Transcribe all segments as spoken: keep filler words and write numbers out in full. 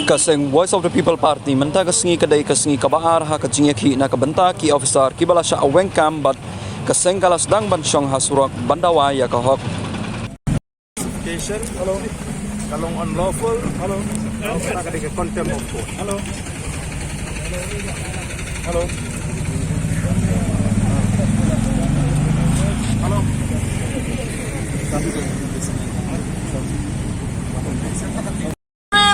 Ka seng Voice of the People Party mynta ka sngi ka dei ka sngi kaba ar ha ka jingïakhih na ka bynta ki officer kiba la shah weng kam bad ka seng ka la sdang ban shong ha surok ban dawa ïa ka hok. Station, hello. Ka long unlawful, hello. Ka dei ka contempt of court, hello. Hello. Hello.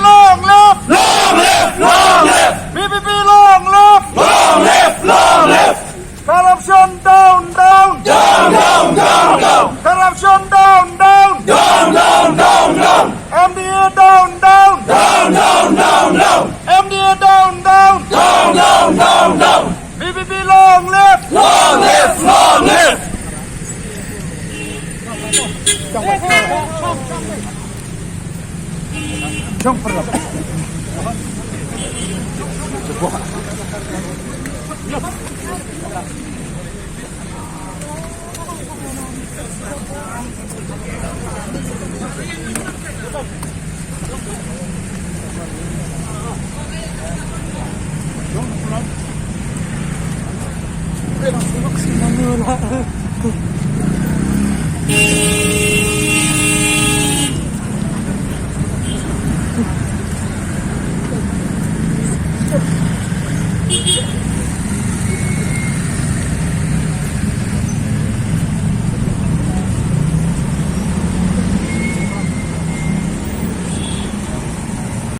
Long live! Long live! Long live! B B P long live! Long live! Long live! Corruption down, down! Down, down, down, down! Corruption down, down! Down, down, down, down! M D A down, down! Down, down, down, down! M D A down, down! Down, down, down, down! B B P long live! Long live! Long live!